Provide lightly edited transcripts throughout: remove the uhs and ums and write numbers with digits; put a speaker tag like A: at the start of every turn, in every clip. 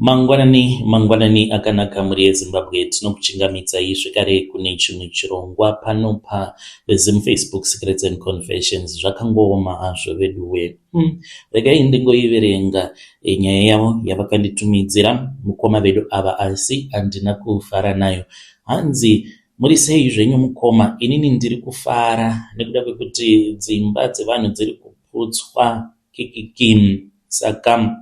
A: Mangwanani mangwanani akanaka mhuri yeZimbabwe tinokuchingamidzai zvekare kune chimwe chirongwa pano paZim Facebook Secrets and Confessions. Zvakangooma hazvo veduwe. Regai ndingoiverenga nyaya yavo yavakanditumidzira mukoma vedu ava asi handina kufara nayo. Hanzi muri sei zvenyu mukoma inini ndiri kufara nekuda kwekuti dzimba dzevanhu dziri kuputswa kikiki saka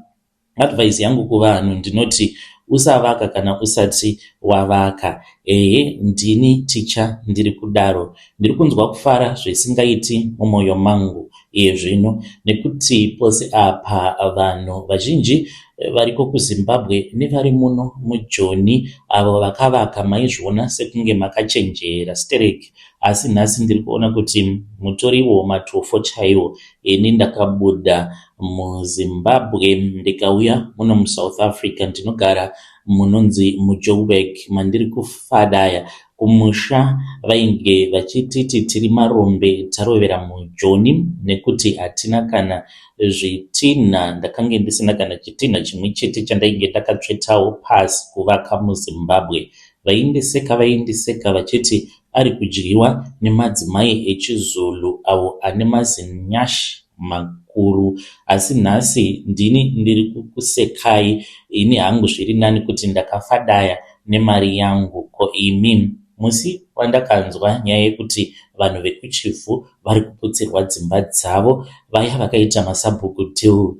A: Advice yangu kuvanhu ndinoti usavaka kana usati wavaka. Ehe ndini ticha ndiri kudaro. Ndiri kunzwa kufara zvisingaiti mumoyo mangu iye zvino nekuti pose apa vanhu vazhinji variko kuZimbabwe nevari muno muJoni avo vakavaka maizviona sekunge makachenjera stereki asi nhasi ndiri kuona kuti mutoriwo matofo chaiwo. Ini ndakabuda muZimbabwe ndikauya muno muSouth Africa ndinogara munonzi muJoburg mandiri kufadaya. Kumusha vainge vachititi tiri marombe tarovera muJoni nekuti hatina kana zvitinha. Ndakange ndisina kana chitinha chimwe chete chandainge ndakatsvetawo pasi kuvaka muZimbabwe. Vaindiseka vaindiseka vachiti ari kudyiwa nemadzimai echiZulu awo ane mazinyash makuru. Asi nhasi ndini ndiri kukusekai ini hangu zviri nani kuti ndakafadaya nemari yangu ko imi? Musi wandakanzwa nyaya yekuti vanhu vekuChivhu vari kuputsirwa dzimba dzavo vaya vakaita masabhuku deal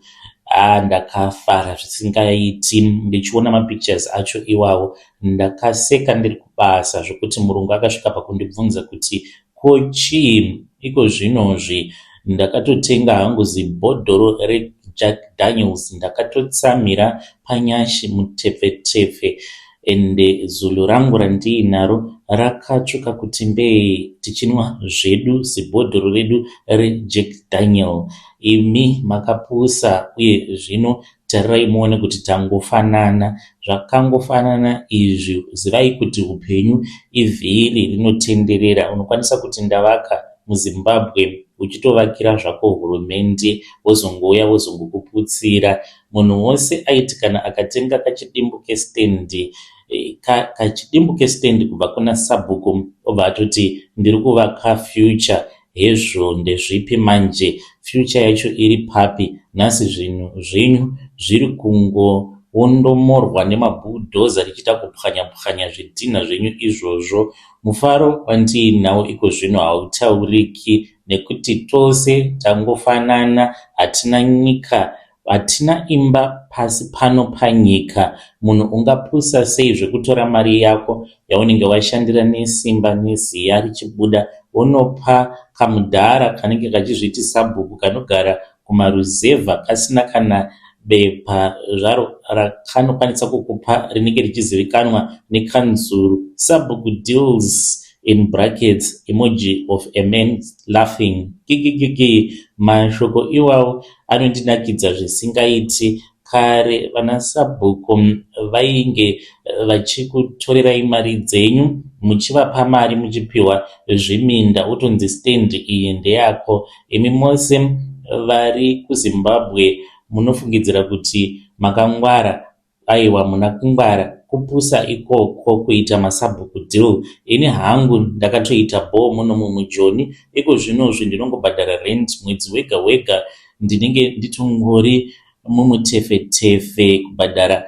A: haa ndakafara zvisingaiti ndichiona mapictures acho iwawo ndakaseka ndiri kubasa zvekuti murungu akasvika pakundibvunza kuti ko chii iko zvinozvi ndakatotenga hangu zibhodhoro reJack Daniels ndakatotsamhira panyashi mutepfetepfe ende zulu rangu randiinaro rakatsvuka kuti mbee tichinwa zvedu zibhodhoro redu reJack Daniel. Imi makapusa uye zvino tarirai muone kuti tangofanana. Zvakangofanana izvi zivai kuti upenyu ivhiri rinotenderera. Unokwanisa kuti ndavaka muZimbabwe uchitovakira zvako hurumende vozongouya vozongokuputsira. Munhu wose aiti kana akatenga kachidimbu kesitendi kachidimbu kesitendi kubva kuna sabhuku obva atoti ndiri kuvaka future hezvo ndezvipi manje future yacho iri papi nhasi zvinhu zvenyu zviri kungowondomorwa nemabhudhoza richiita kupwanya pwanya zvidhinha zvenyu izvozvo mufaro wandiinawo iko zvino hautauriki nekuti tose tangofanana hatina nyika hatina imba pasi pano panyika. Munhu ungapusa sei zvekutora mari yako yaunenge washandira nesimba neziya richibuda wonopa kamudhara kanenge kachizviti sabhuku kanogara kumaruzevha kasina kana bepa zvaro rakanokwanisa kukupa rinenge richizivikanwa nekanzuru. Sabhuku deals in brackets emoji of a man laughing kikikiki mashoko iwawo anondinakidza zvisingaiti. Kare vanasabhuku vainge vachikutorerai mari dzenyu muchivapa mari muchipiwa zviminda wotonzi stand iyi ndeyako. Imi mose vari kuZimbabwe munofungidzira kuti makangwara aiwa muna kungwara kupusa ikoko kuita masabhuku deal. Ini hangu ndakatoita bhoo munomu muJoni iko zvinozvi ndinongobhadhara rent mwedzi wega wega ndinenge nditongori mumutefetefe kubhadhara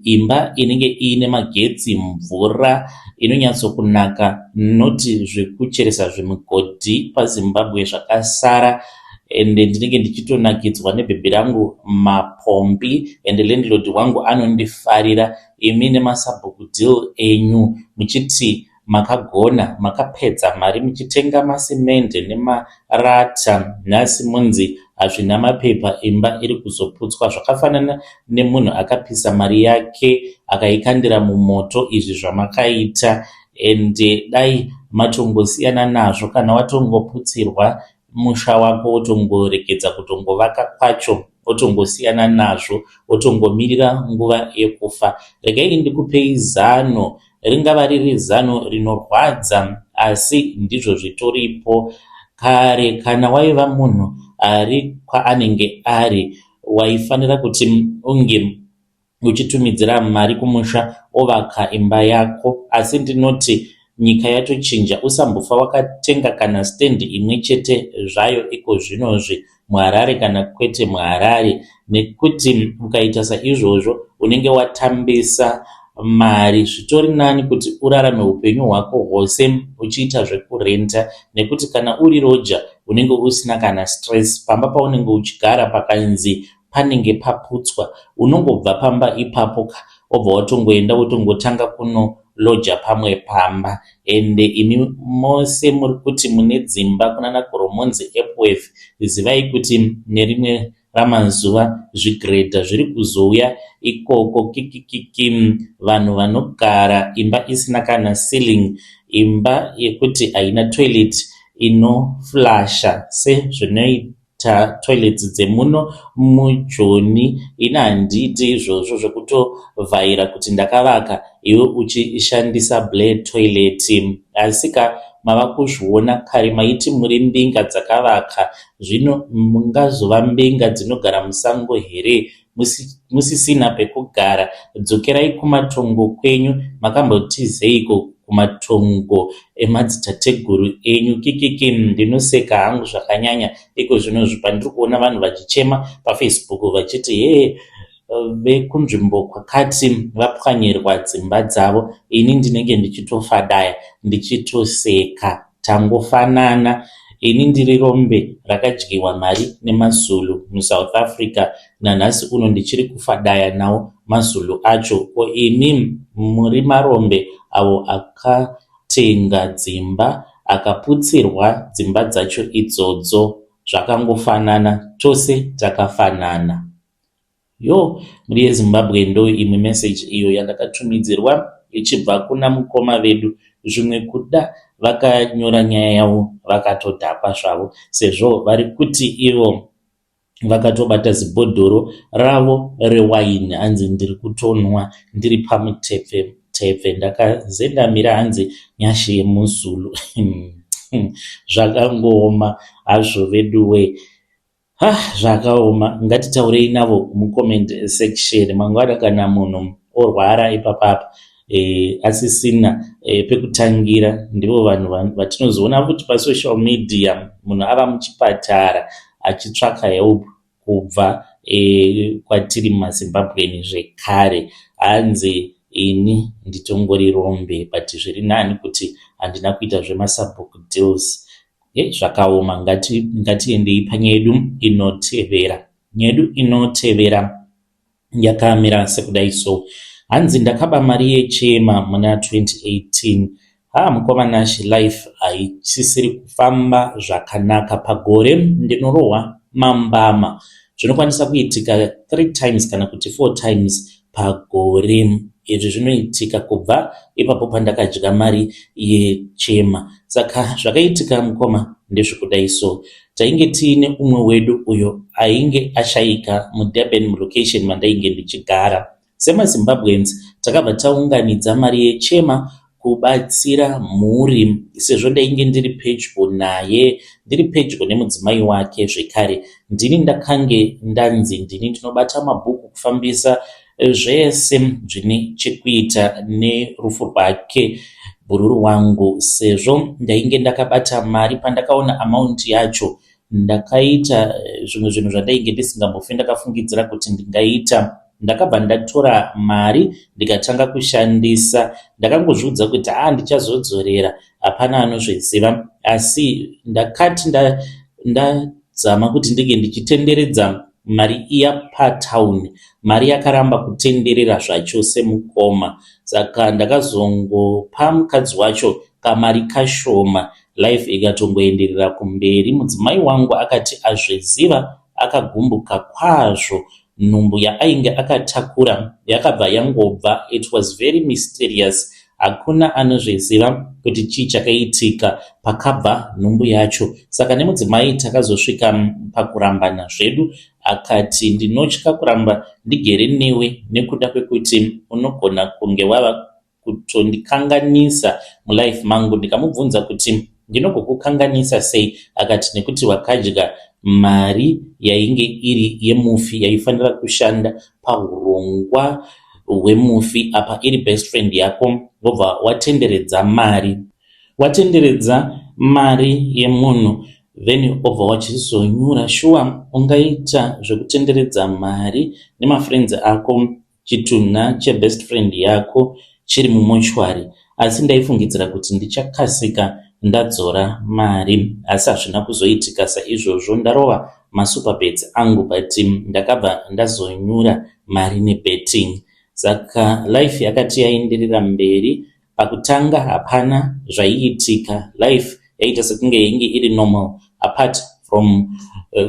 A: imba inenge iine magetsi mvura inonyatsokunaka noti zvekucheresa zvimigodhi paZimbabwe zvakasara ende ndinenge ndichitonakidzwa nebhebhi rangu mapombi ende landlord wangu anondifarira imi nemasabhuku deal enyu muchiti makagona makapedza mari muchitenga masimende nemarata nhasi munzi hazvina mapepa imba iri kuzoputswa zvakafanana nemunhu akapisa mari yake akaikandira mumoto izvi zvamakaita ende dai matongosiyana nazvo kana watongoputsirwa musha wako wotongoregedza kutongovaka kwacho wotongosiyana nazvo wotongomirira nguva yekufa. Regai ndikupei zano ringava riri zano rinorwadza asi ndizvo zvitoripo. Kare kana waiva munhu ari kwaanenge ari waifanira kuti unge uchitumidzira mari kumusha ovaka imba yako. Asi ndinoti nyika yatochinja, usambofa wakatenga kana stand imwe chete zvayo ikozvinozvi muHarare kana kwete muHarare, nekuti ukaita saizvozvo unenge watambisa mari. Zvitori nani kuti urarame upenyu hwako hwose uchiita zvekurenta, nekuti kana uri roja unenge usina kana stress. Pamba paunenge uchigara pakanzi panenge paputswa, unongobva pamba ipapo ka, wobva watongoenda wotongotanga kunoloja pamwe pamba. Ende imi mose muri kuti mune dzimba kunana Goromonzi, Epworth, zivai kuti nerimwe ramazuva zvigredha zviri kuzouya ikoko. Kikikiki, vanhu vanogara imba isina kana ceiling, imba yekuti haina toilet inoflasha sezvinoita toilets dzemuno muJoni. Ini handiiti izvozvo zvekutovhaira kuti ndakavaka iwe uchishandisa Blair toilet. Asika mava kuzviona, kare maiti muri mbinga dzakavaka, zvino mungazova mbinga dzinogara musango here musisina pekugara? Dzokerai kumatongo kwenyu. Makambotizeiko kumatongo emadzitateguru enyu? Kikiki, ndinoseka hangu zvakanyanya iko zvinozvi pandiri kuona vanhu vachichema paFacebook vachiti hee, vekunzvimbo kwakati vapwanyirwa dzimba dzavo. Ini ndinenge ndichitofadaya, ndichitoseka. Tangofanana. Ini ndiri rombe rakadyiwa mari nemaZulu muSouth Africa, nanhasi uno ndichiri kufadaya nawo maZulu acho. Ko imi muri marombe avo akatenga dzimba akaputsirwa dzimba dzacho idzodzo. Zvakangofanana, tose takafanana. Yo, mhuri yeZimbabwe, ndo imwe meseji iyo yandakatumidzirwa ichibva kuna mukoma vedu. Zvimwe kuda vakanyora nyaya yavo vakatodhakwa zvavo, sezvo vari kuti ivo vakatobata zibhodhoro ravo rewaini, hanzi ndiri kutonwa ndiri pamutepfe tepfe ndakazendamira, hanzi nyashi yemuzulu. Zvakangooma hazvo veduwe. Ha, zvakaoma. Ngatitaurei navo mucomment section. Mangwana kana munhu orwara ipapapa asisina pekutangira, ndivo vanhu vatinozoona futi pasocial media, munhu ava muchipatara achitsvaka help kubva kwatiri mumaZimbabweni zvekare. Hanzi ini nditongori rombe, but zviri nani kuti handina kuita zvemasabhuku deals. Zvakaoma. Ngatiendei panyaya yedu inotevera. Nyaya yedu inotevera yakamira sekudai so. Hanzi ndakaba mari yechema muna 2018. Ha, mukoma Nashi, life haichisiri kufamba zvakanaka. Pagore ndinorohwa mambama, zvinokwanisa kuitika 3 times kana kuti 4 times pagore. Izvi zvinoitika kubva ipapo pandakadya mari yechema. Saka zvakaitika, mukoma, ndezvekudai so. Tainge tiine umwe wedu uyo ainge ashayika muDurban, mulocation mandainge ndichigara. SemaZimbabweans takabva taunganidza mari yechema kubatsira mhuri, sezvo ndainge ndiri pedyo naye, ndiri pedyo nemudzimai wake zvekare. Ndini ndakange ndanzi ndini ndinobata mabhuku, kufambisa zvese zvine chekuita nerufu rwake bhururu wangu. Sezvo ndainge ndakabata mari, pandakaona amount yacho ndakaita zvimwe zvinhu zvandainge ndisingambofi ndakafungidzira kuti ndingaita. Ndakabva ndatora mari ndikatanga kushandisa. Ndakangozviudza kuti haa, ndichazodzorera, hapana anozviziva. Asi ndakati ndazama kuti ndinge ndichitenderedza mari iya patauni, mari yakaramba kutenderera zvachose, mukoma. Saka ndakazongopa mukadzi wacho kamari kashoma, life ikatongoenderera kumberi. Mudzimai wangu akati azviziva akagumbuka kwazvo. Nhumbu yaainge akatakura yakabva yangobva. It was very mysterious, hakuna anozviziva kuti chii chakaitika pakabva nhumbu yacho. Saka nemudzimai takazosvika pakurambana zvedu. Akati ndinotya kuramba ndigere newe nekuda kwekuti unogona kunge wava kutondikanganisa mulife mangu. Ndikamubvunza kuti Ndinogokukanganisa sei? Akati, Nekuti wakadya mari yainge iri yemufi yaifanira kushanda pahurongwa hwemufi apa iri best friend yako wobva watenderedza mari. Watenderedza mari yemunhu then obva wachizonyura. Shuwa ungaita zvekutenderedza mari nemafriends ako chitunha chebest friend yako chiri mumochwari? Asi ndaifungidzira kuti ndichakasika ndadzora mari asi hazvina kuzoitika saizvozvo. Ndarova masuperbets angu but ndakabva ndazonyura mari nebetting. Saka life yakati yaenderera mberi. Pakutanga hapana zvaiitika, life yaiita sekunge yainge iri normal apart from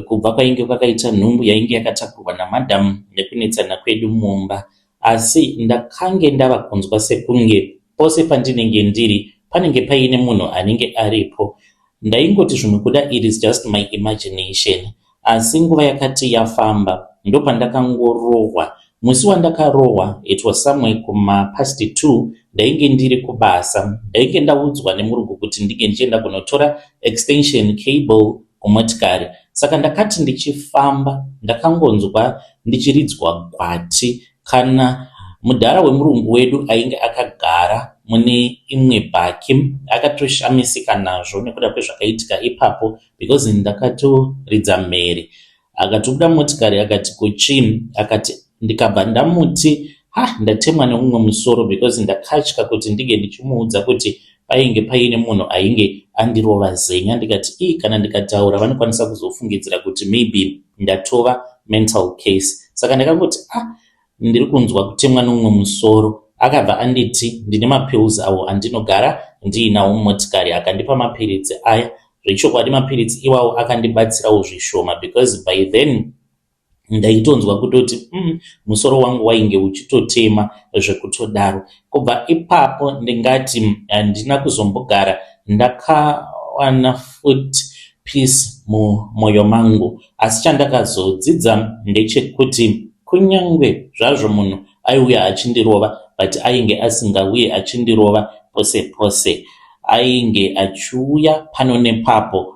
A: kubva kwainge kwakaita nhumbu yainge yakatakurwa namadam nekunetsana kwedu mumba. Asi ndakange ndava kunzwa sekunge pose pandinenge ndiri panenge paine munhu anenge aripo. Ndaingoti zvimwe kuda it is just my imagination. Asi nguva yakati yafamba ndopandakangorohwa. Musi wandakarohwa it was somewhere kumapast 2 ndainge ndiri kubasa. Ndainge ndaudzwa nemurungu kuti ndinge ndichienda kunotora extension cable kumotikari. Saka ndakati ndichifamba ndakangonzwa ndichiridzwa gwati. Kana mudhara wemurungu wedu ainge akagara mune imwe bhaki akatoshamisika nazvo nekuda kwezvakaitika ipapo because ndakatoridza mhere. Akatobuda mumotikari akati ko chii? Akati ndikabva ndamuti ha ndatemwa neumwe musoro because ndakatya kuti ndinge ndichimuudza kuti painge paine munhu ainge andirova zenya. Ndikati ii kana ndikataura vanokwanisa kuzofungidzira kuti maybe ndatova mental case. Saka ndakangoti ah ndiri kunzwa kutemwa neumwe musoro. Akabva anditi ndine mapills awo andinogara ndiinawo mumotikari. Akandipa mapiritsi aya. Zvechokwadi mapiritsi iwawo akandibatsirawo zvishoma because by then ndaitonzwa kutoti musoro wangu wainge uchitotema zvekutodaro. Kubva ipapo ndingati handina kuzombogara ndakawana futi peace mumwoyo mangu. Asi chandakazodzidza ndechekuti kunyange zvazvo munhu aiuya achindirova but ainge asingauye achindirova pose pose. Ainge achiuya pano nepapo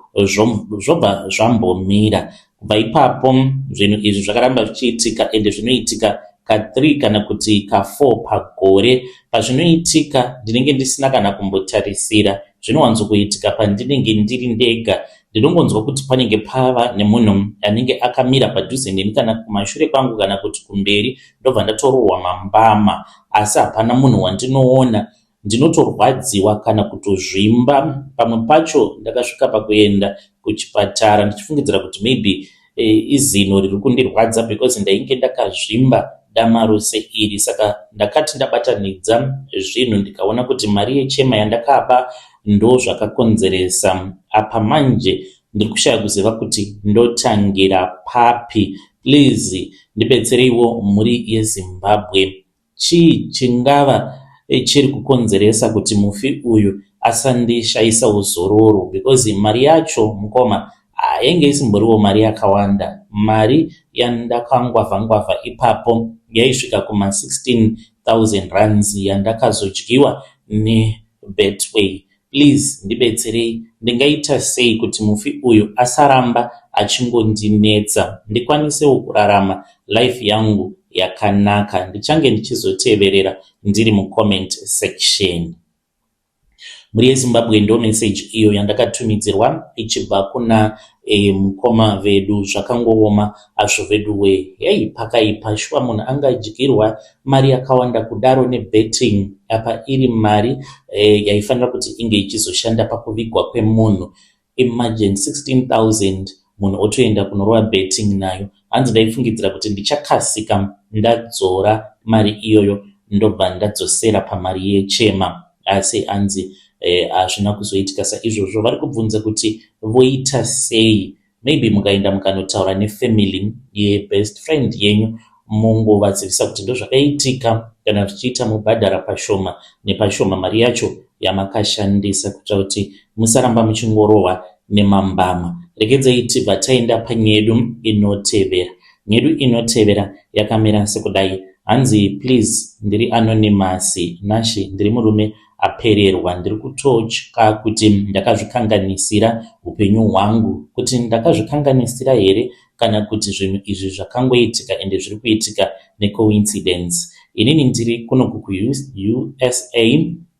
A: zvobva zvambomira. Kubva ipapo zvinhu izvi zvakaramba zvichiitika ende zvinoitika ka3 kana kuti ka4 pagore. Pazvinoitika ndinenge ndisina kana kumbotarisira. Zvinowanzokuitika pandinenge ndiri ndega. Ndinongonzwa kuti panenge pava nemunhu anenge akamira padhuze neni kana kumashure kwangu kana kuti kumberi ndobva ndatorohwa mambama. Asi hapana munhu wandinoona. Ndinotorwadziwa kana kutozvimba. Pamwe pacho ndakasvika pakuenda kuchipatara ndichifungidzira kuti maybe izino riri kundirwadza because ndainge ndakazvimba dama rose iri. Saka ndakati ndabatanidza zvinhu ndikaona kuti mari yechema yandakaba ndozvakakonzeresa. Apa manje ndiri kushaya kuziva kuti ndotangira papi. Please ndibetsereiwo mhuri yeZimbabwe. Chii chingava chiri kukonzeresa kuti mufi uyu asandishayisawo zororo because mari yacho mukoma hainge isimboriwo mari yakawanda. Mari yandakangwavha-ngwavha ipapo yaisvika kuma 16,000 rands yandakazodyiwa neBetway. Please ndibetserei, ndingaita sei kuti mufi uyu asaramba achingondinetsa ndikwanisewo kurarama life yangu yakanaka. Ndichange ndichizoteverera ndiri mucomment section. Mhuri yeZimbabwe, ndo message iyo yandakatumidzirwa ichibva kuna mukoma vedu. Zvakangooma hazvo vedu we. Hei, pakaipa shuwa. Munhu angadyirwa mari yakawanda kudaro nebetting apa iri mari yaifanira kuti inge ichizoshanda pakuvigwa kwemunhu? Imagine 16,000 munhu otoenda kunorova betting nayo. Hanzi ndaifungidzira kuti ndichakasika ndadzora mari iyoyo ndobva ndadzosera pamari yechema, asi hanzi hazvina kuzoitika saizvozvo. Vari kubvunza kuti voita sei. Maybe mukaenda mukanotaura nefamily yebest friend yenyu, mungovazivisa kuti ndozvakaitika, kana zvichiita mubhadhara pashoma nepashoma mari yacho yamakashandisa kuitira kuti musaramba muchingorohwa nemambama. Regedzai tibva taenda panyedu inotevera. Nyedu inotevera yakamira sekudai. Hanzi, please, ndiri anonymous. Nashi ndiri murume. apererwa. Ndiri kutotya kuti ndakazvikanganisira upenyu hwangu, kuti ndakazvikanganisira here kana kuti zvinhu izvi zvakangoitika ende zviri kuitika necoincidence. Inini ndiri kunoku kuUSA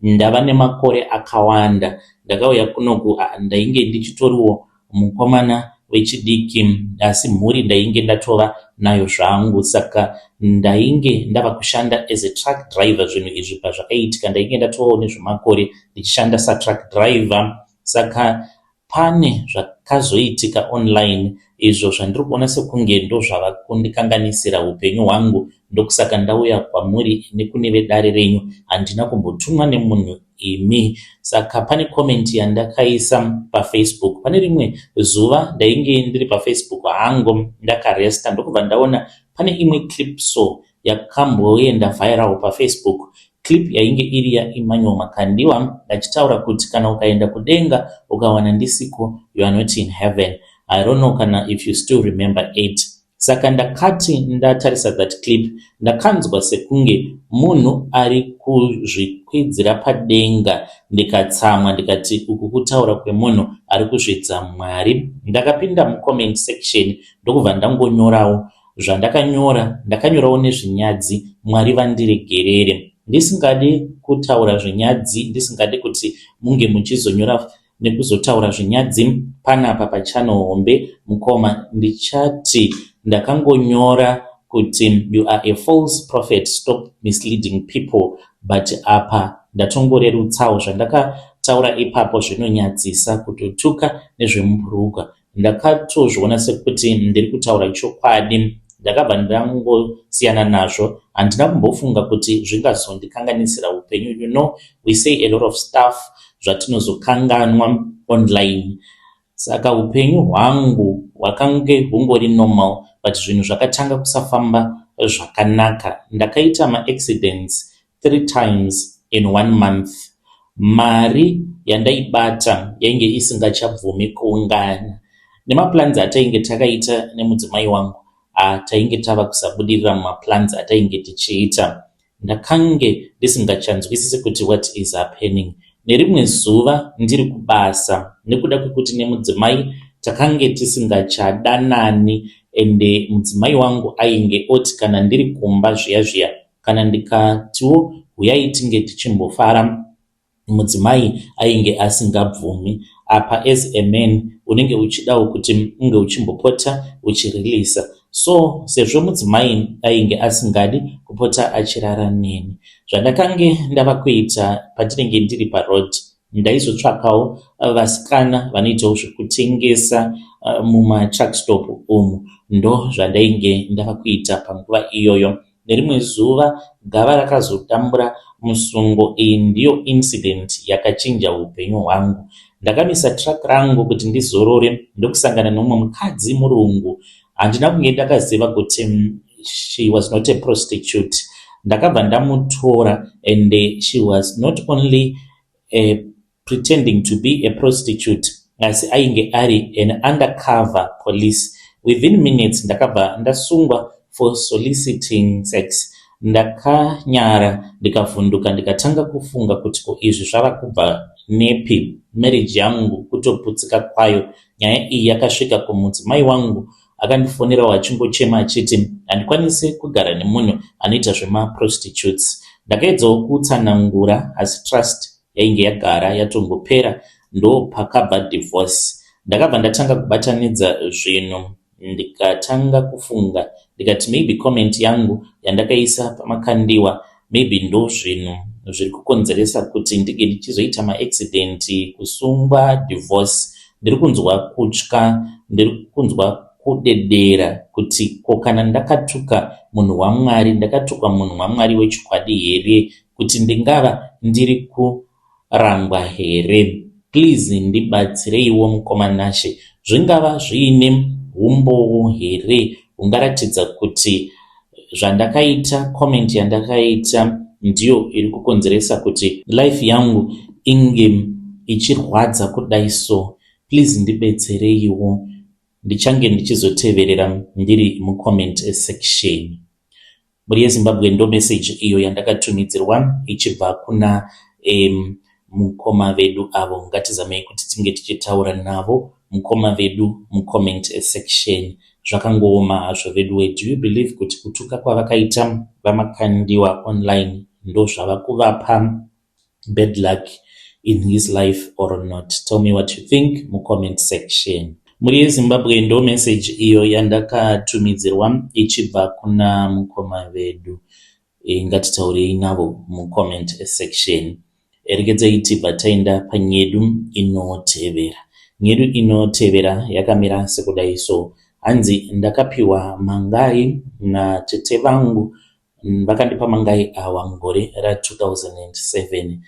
A: ndava nemakore akawanda. Ndakauya kunoku ndainge ndichitoriwo mukomana wechidiki asi mhuri ndainge ndatova nayo zvangu saka ndainge ndava kushanda as a truck driver zvinhu izvi pazvakaitika ndainge ndatovawo nezvemakore ndichishanda satruck driver saka pane zvakazoitika online izvo zvandiri kuona sekunge ndozvava kundikanganisira upenyu hwangu ndokusaka ndauya kwamuri nekune vedare renyu handina kumbotumwa nemunhu imi saka pane comment yandakaisa pafacebook pane rimwe zuva ndainge ndiri pafacebook hangu ndakaresta ndokubva ndaona pane imwe clip so yakamboenda viral pafacebook clip yainge iri yaemmanuel makandiwa achitaura kuti kana ukaenda kudenga ukawana ndisiko you are not in heaven i don't know kana if you still remember it saka ndakati ndatarisa that clip ndakanzwa sekunge munhu ari kuzvikwidzira padenga ndikatsamwa ndikati uku kutaura kwemunhu ari kuzvidza mwari ndakapinda mucomment section ndokubva ndangonyorawo zvandakanyora ndakanyorawo nezvinyadzi mwari vandiregerere ndisingadi kutaura zvinyadzi ndisingadi kuti munge muchizonyora nekuzotaura zvinyadzi panapa pachannel hombe mukoma ndichati ndakangonyora kuti you are a false prophet stop misleading people but apa ndatongorerutsawo zvandakataura ipapo zvinonyadzisa kutotuka nezvemubhurugwa ndakatozviona sekuti ndiri kutaura chokwadi ndakabva ndangosiyana nazvo handina kumbofunga kuti zvingazondikanganisira upenyu you know we say a lot of stuff zvatinozokanganwa online saka upenyu hwangu hwakange hungori normal but zvinhu zvakatanga kusafamba zvakanaka ndakaita maaccidents three times in one month mari yandaibata yainge isingachabvumi kuungana nemaplans atainge takaita nemudzimai wangu tainge tava kusabudirira mumaplans atainge tichiita ndakange ndisingachanzwisisi kuti what is happening nerimwe zuva ndiri kubasa nekuda kwekuti nemudzimai takange tisingachadanani ende mudzimai wangu ainge oti kana ndiri kumba zviya zviya kana ndikatiwo huyai tinge tichimbofara mudzimai ainge asingabvumi apa as a man unenge uchidawo kuti unge uchimbopota uchirilisa so sezvo mudzimai ainge asingadi kupota achirara neni zvandakange ndava kuita pandinenge ndiri paroad ndaizotsvakawo vasikana vanoitawo zvekutengesa mumatruckstop umu ndo zvandainge ndava kuita panguva iyoyo nerimwe zuva gava rakazotambura musungo iyi ndiyo incident yakachinja upenyu hwangu ndakamisa truck rangu kuti ndizorore ndokusangana nomumwe mukadzi murungu handina kunge ndakaziva kuti she was not a prostitute ndakabva ndamutora and she was not only pretending to be a prostitute asi ainge ari an undercover police within minutes ndakabva ndasungwa for soliciting sex ndakanyara ndikavhunduka ndikatanga kufunga kuti ko izvi zvava kubva nepi marriage yangu kutoputsika kwayo nyaya iyi yakasvika kumudzimai wangu akandifonerawo achingochema achiti handikwanisi kugara nemunhu anoita zvemaprostitutes ndakaedzawo kutsanangura asi trust yainge yagara yatongopera ndopakabva divorce ndakabva ndatanga kubatanidza zvinhu ndikatanga kufunga ndikati maybe comment yangu yandakaisa pamakandiwa maybe ndo zvinhu zviri kukonzeresa kuti ndinge ndichizoita maaccident kusungwa divorce ndiri kunzwa kutya ndiri kunzwa kudedera kuti ko kana ndakatuka munhu wamwari ndakatuka munhu wamwari wechokwadi here kuti ndingava ndiri kurangwa here please ndibatsireiwo mukoma Nashe zvingava zviine umbowo here hungaratidza kuti zvandakaita comment yandakaita ndiyo iri kukonzeresa kuti life yangu inge ichirwadza kudai so please ndibetsereiwo ndichange ndichizoteverera ndiri mucomment section mhuri yezimbabwe ndo message iyo yandakatumidzirwa ichibva kuna Mukoma vedu avo. Ngatizamei kuti tinge tichitaura navo mukoma vedu mucomment section. Zvakangooma hazvo veduwe. Do you believe kuti kutuka kwavakaita VaMakandiwa online ndozvava kuvapa bad luck in his life or not? Tell me what you think mucomment section. Mhuri yeZimbabwe, ndo message iyo yandakatumidzirwa ichibva kuna mukoma vedu. Ngatitaurei navo mucomment section. Regedzai tibva taenda panyedu inotevera. Nyedu inotevera yakamira sekudai so. Hanzi ndakapiwa mangai natete vangu. Vakandipa mangai awa mugore ra2007.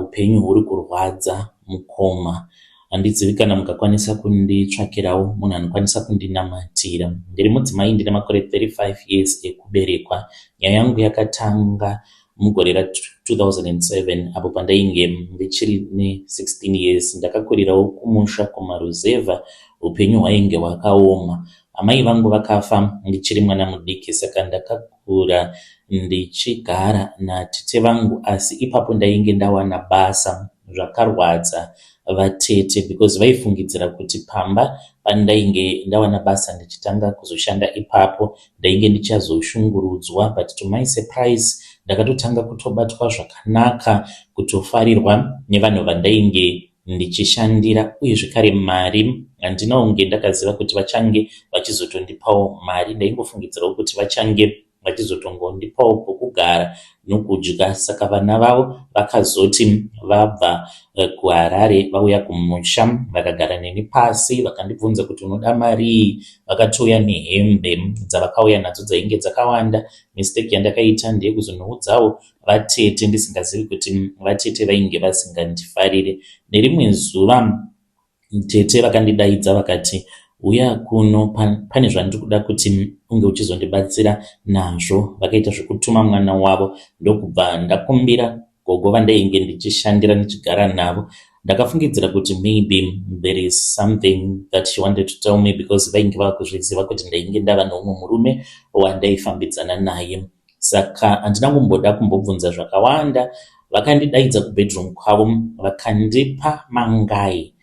A: Upenyu huri kurwadza mukoma. Handizivi kana mukakwanisa kunditsvakirawo munhu anokwanisa kundinamatira. Ndiri mudzimai, ndine makore 35 years ekuberekwa. Nyaya yangu yakatanga mugore ra2007 apo pandainge ndichiri ne16 years. Ndakakurirawo kumusha kumaruzevha. Upenyu hwainge hwakaoma. Amai vangu vakafa ndichiri mwana mudiki, saka ndakakura ndichigara natete vangu. Asi ipapo ndainge ndawana basa. Zvakarwadza vatete because vaifungidzira kuti pamba pandainge ndawana basa ndichitanga kuzoshanda ipapo ndainge ndichazoshungurudzwa, but to my surprise ndakatotanga kutobatwa zvakanaka, kutofarirwa nevanhu vandainge ndichishandira. Uye zvekare mari handina kunge ndakaziva kuti vachange vachizotondipawo mari. Ndaingofungidzirawo kuti vachange vachizotongondipawo pokugara nokudya. Saka vana vavo vakazoti vabva kuHarare vauya kumusha, vakagara neni pasi, vakandibvunza kuti unoda marii. Vakatouya nehembe dzavakauya nadzo, dzainge dzakawanda. Mistake yandakaita ndeyekuzonoudzawo vatete ndisingazivi kuti vatete vainge vasingandifarire. Nerimwe zuva tete vakandidaidza vakati, "Uya kuno, pane zvandiri kuda kuti unge uchizondibatsira nazvo." Vakaita zvekutuma mwana wavo, ndokubva ndakumbira gogo vandainge ndichishandira, ndichigara navo. Ndakafungidzira kuti maybe there is something that she wanted to tell me because vainge vava kuzviziva kuti ndainge ndava neumwe murume wandaifambidzana naye. Saka handina kumboda kumbobvunza zvakawanda. Vakandidaidza kubedroom kwavo, vakandipa mangai.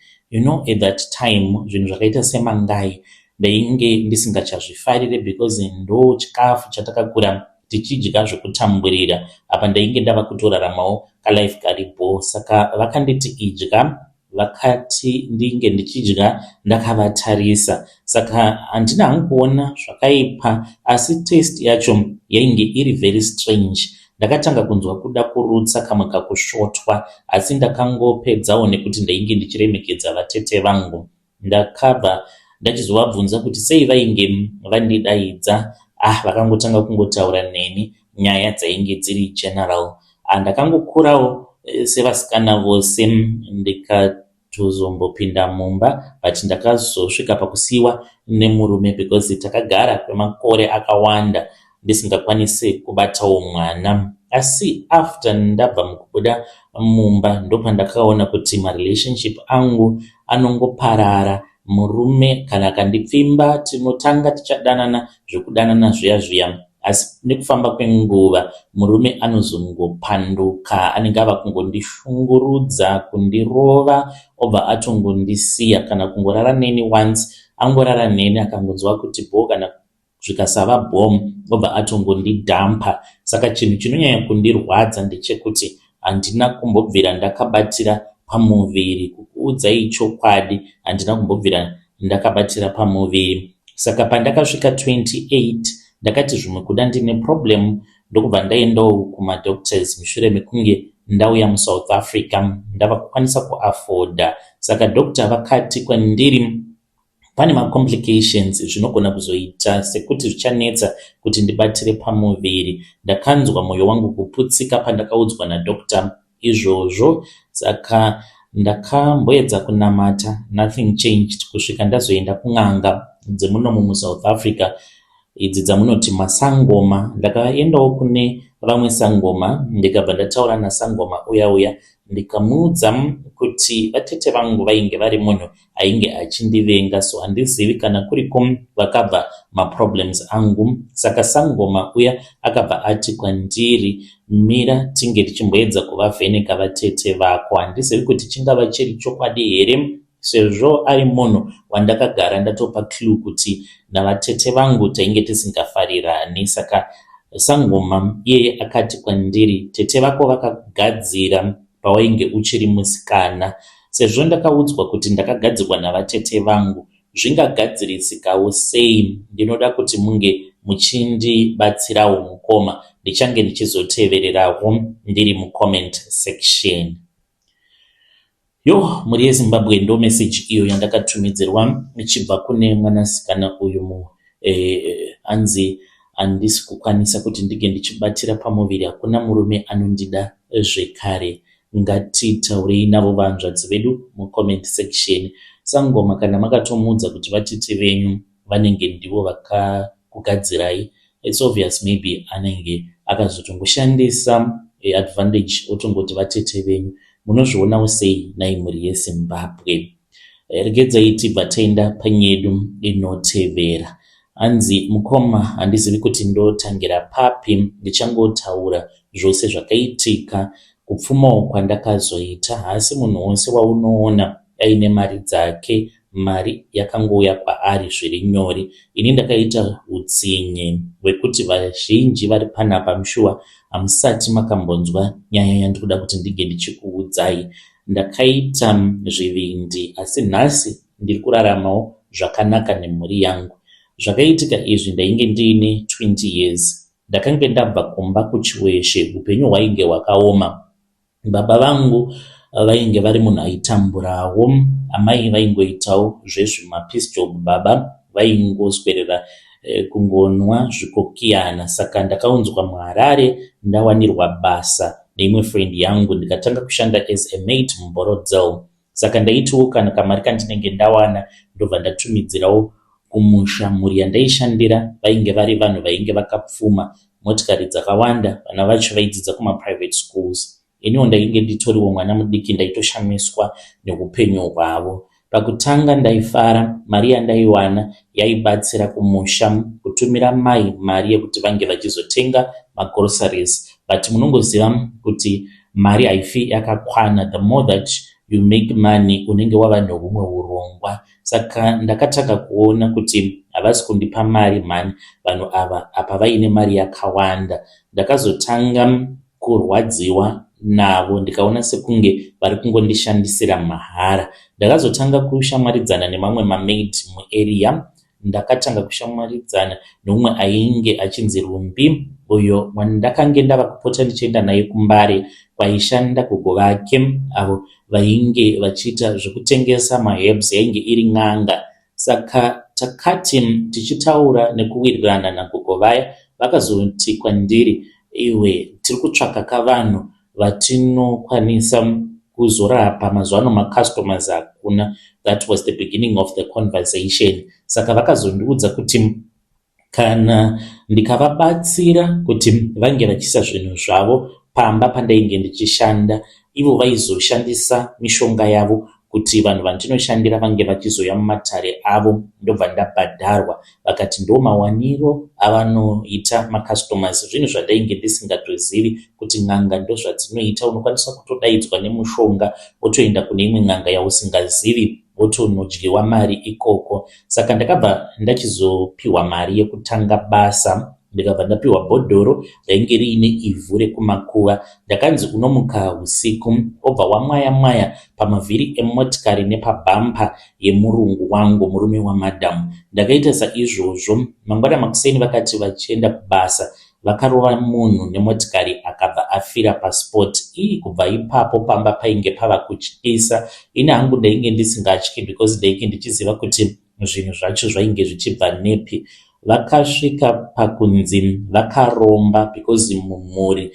A: At that time zvinhu zvakaita semangai ndainge ndisingachazvifarire because ndo chikafu chatakakura tichidya zvekutamburira. Apa ndainge ndava kutoraramawo kalife karipo. Saka vakanditi idya, vakati ndinge ndichidya ndakavatarisa. Saka handina hangu kuona zvakaipa, asi taste yacho yainge iri very strange. Ndakatanga kunzwa kuda kurutsa, kamwe kakusvotwa, asi ndakangopedzawo nekuti ndainge ndichiremekedza vatete vangu. Ndakabva ndachizovabvunza kuti sei vainge vandidaidza. Ah, vakangotanga kungotaura neni nyaya dzainge dziri general. Ah, ndakangokurawo sevasikana vose, ndikatozombopinda mumba, but ndakazosvika pakusiyiwa nemurume because takagara kwemakore akawanda ndisingakwanisi kubatawo mwana. Asi after ndabva mukubuda mumba ndopandakaona kuti marelationship angu anongoparara. Murume kana akandipfimba, tinotanga tichadanana zvekudanana zviya zviya, asi nekufamba kwenguva murume anozongopanduka. Anenge ava kungondishungurudza, kundirova, obva atongondisiya. Kana kungorara neni once, angorara neni akangonzwa kuti bho kana zvikasava bho, obva atongondidhampa. Saka chinhu chinonyanya kundirwadza ndechekuti handina kumbobvira ndakabatira pamuviri. Kukuudzai chokwadi, handina kumbobvira ndakabatira pamuviri. Saka pandakasvika 28 ndakati zvimwe kuda ndine problem, ndokubva ndaendawo kumadoctors mushure mekunge ndauya muSouth Africa ndava kukwanisa kuafforda. Saka doctor vakati kwandiri pane macomplications zvinogona kuzoita sekuti zvichanetsa kuti ndibatire pamuviri. Ndakanzwa mwoyo wangu kuputsika pandakaudzwa nadoctor izvozvo. Saka ndakamboedza kunamata, nothing changed, kusvika ndazoenda kun'anga dzemunomu muSouth Africa, idzi dzamunoti masangoma. Ndakaendawo kune vamwe sangoma ndikabva ndataura nasangoma uya uya ndikamuudza kuti vatete vangu vainge vari munhu ainge achindivenga so handizivi kana kuriko kwakabva maproblems angu. Saka sangoma uya akabva ati kwandiri mira tinge tichimboedza kuvavheneka vatete vako. Handizivi kuti chingava chiri chokwadi here sezvo ari munhu wandakagara ndatopa clue kuti navatete vangu tainge tisingafarirani. Saka sangoma iyeye akati kwandiri tete vako vakagadzira pawainge uchiri musikana. Sezvo ndakaudzwa kuti ndakagadzirwa navatete vangu, zvingagadzirisikawo sei? Ndinoda kuti munge muchindibatsirawo mukoma. Ndichange ndichizotevererawo ndiri mucomment section. Yo, mhuri yeZimbabwe, ndo message iyo yandakatumidzirwa ichibva kune mwanasikana uyu mu hanzi handisi kukwanisa kuti ndinge ndichibatira pamuviri, hakuna murume anondida zvekare. Ngatitaurei navo vanzvadzi vedu mucomment section. Sangoma kana makatomuudza kuti vatete venyu vanenge ndivo vakakugadzirai, it's obvious maybe anenge akazotongoshandisa advantage otongoti vatete venyu. Munozvionawo sei nai mhuri yeZimbabwe? Regedzai tibva taenda panyedu inotevera. Hanzi mukoma, handizivi kuti ndotangira papi, ndichangotaura zvose zvakaitika kupfumawo kwandakazoita. Haasi munhu wose waunoona aine mari dzake, mari yakangouya kwaari zviri nyore. Ini ndakaita utsinye hwekuti vazhinji vari panapa mushuwa hamusati makambonzwa nyaya yandikuda kuti ndinge ndichikuudzai. Ndakaita zvivindi asi nhasi ndiri kuraramawo zvakanaka nemhuri yangu. Zvakaitika izvi ndainge ndiine 20 years. Ndakange ndabva kumba kuChiweshe, upenyu hwainge hwakaoma. Baba vangu vainge vari munhu aitamburawo, amai vaingoitawo zvezvimapiece job, baba vaingoswerera kungonwa zvikokiyana. Saka ndakaunzwa muHarare ndawanirwa basa neimwe friend yangu ndikatanga kushanda as a maid muBorrowdale. Saka ndaitiwo kana kamari kandinenge ndawana ndobva ndatumidzirawo kumusha. Mhuri yandaishandira vainge vari vanhu vainge vakapfuma, motikari dzakawanda, vana vacho vaidzidza kumaprivate schools. Iniwo ndainge nditoriwo mwana mudiki, ndaitoshamiswa neupenyu hwavo. Pakutanga ndaifara, mari yandaiwana yaibatsira kumusha kutumira mai mari yekuti vange vachizotenga magroceries. But munongoziva kuti mari haifi yakakwana. The more that you make money unenge wava nehumwe urongwa. Saka ndakatanga kuona kuti havasi kundipa mari mhani vanhu ava, apa vaine mari yakawanda. Ndakazotanga kurwadziwa navo ndikaona sekunge vari kungondishandisira mahara. Ndakazotanga kushamwaridzana nemamwe mamaid muarea. Ndakatanga kushamwaridzana neumwe ainge achinzi Rumbi, uyo wandakange ndava kupota ndichienda naye kuMbare kwaishanda gogo vake avo vainge vachiita zvekutengesa maherbs, yainge iri n'anga. Saka takati tichitaura nekuwirirana nagogo vaya, vakazoti kwandiri, iwe tiri kutsvaka kavanhu vatinokwanisa kuzorapa mazuva ano macustomers hakuna. That was the beginning of the conversation. Saka vakazondiudza kuti kana ndikavabatsira kuti vange vachiisa zvinhu zvavo pamba pandainge ndichishanda, ivo vaizoshandisa mishonga yavo kuti vanhu vandinoshandira vange vachizouya mumatare avo, ndobva ndabhadharwa. Vakati ndo mawaniro avanoita macustomers. Zvinhu zvandainge ndisingatozivi kuti n'anga ndozvadzinoita. Unokwanisa kutodaidzwa nemushonga wotoenda kune imwe n'anga yausingazivi wotonodyiwa mari ikoko. Saka ndakabva ndachizopiwa mari yekutanga basa, ndikabva ndapiwa bhodhoro rainge riine ivhu rekumakuva. Ndakanzi unomuka usiku obva wamwaya mwaya pamavhiri emotikari nepabhampa yemurungu wangu, murume wamadhamu. Ndakaita saizvozvo. Mangwana makuseni vakati vachienda kubasa vakarova munhu nemotikari akabva afira paspot. Ii, kubva ipapo pamba painge pava kutyisa. Ini hangu ndainge ndisingatyi because ndainge ndichiziva kuti zvinhu zvacho zvainge zvichibva nepi. Vakasvika pakunzi vakaromba because mumhuri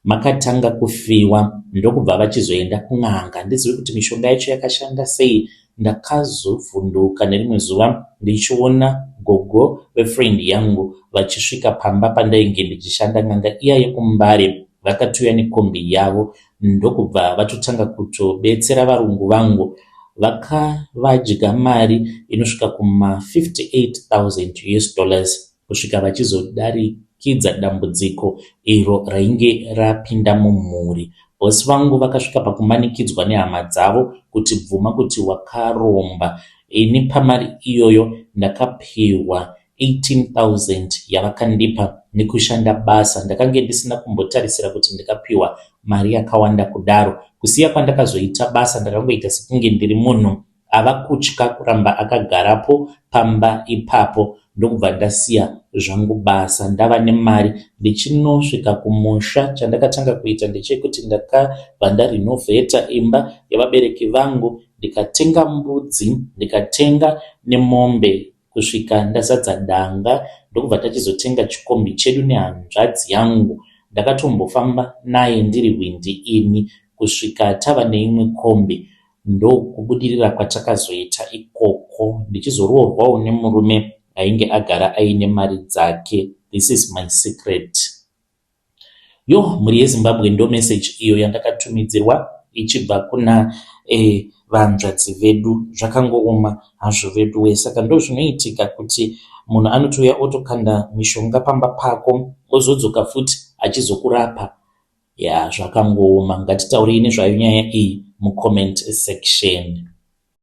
A: makatanga kufiwa, ndokubva vachizoenda kun'anga. Handizivi kuti mishonga yacho yakashanda sei. Ndakazovhunduka nerimwe zuva ndichiona gogo vefriend yangu vachisvika pamba pandainge ndichishanda n'anga iya yekuMbare. Vakatouya nekombi yavo ndokubva vatotanga kutobetsera varungu vangu. Vakavadya mari inosvika kuma 58,000 us dollars kusvika vachizodarikidza dambudziko iro rainge rapinda mumhuri. Boss vangu vakasvika pakumanikidzwa nehama dzavo kuti bvuma kuti wakaromba. Ini pamari iyoyo ndakapihwa 18,000 yavakandipa nekushanda basa. Ndakange ndisina kumbotarisira kuti ndingapiwa mari yakawanda kudaro. Kusiya kwandakazoita basa ndakangoita sekunge ndiri munhu ava kutya kuramba akagarapo pamba ipapo ndokubva ndasiya zvangu basa ndava nemari. Ndichinosvika kumusha chandakatanga kuita ndechekuti ndakabva ndarinovheta imba yevabereki vangu ndikatenga mbudzi ndikatenga nemombe kusvika ndazadza danga ndokubva tachizotenga chikombi chedu nehanzvadzi yangu. Ndakatombofamba naye ndiri hwindi ini kusvika tava neimwe kombi ndokubudirira kwatakazoita ikoko ndichizoroorwawo nemurume ainge agara aine mari dzake. This is my secret. Yo mhuri yeZimbabwe ndo message iyo yandakatumidzirwa ichibva kuna vanzvadzi vedu. Zvakangooma hazvo veduwe. Saka ndozvinoitika kuti munhu anotouya otokanda mishonga pamba pako ozodzoka futi achizokurapa. Ya zvakangooma. Ngatitaurei nezvayo nyaya iyi mucomment section.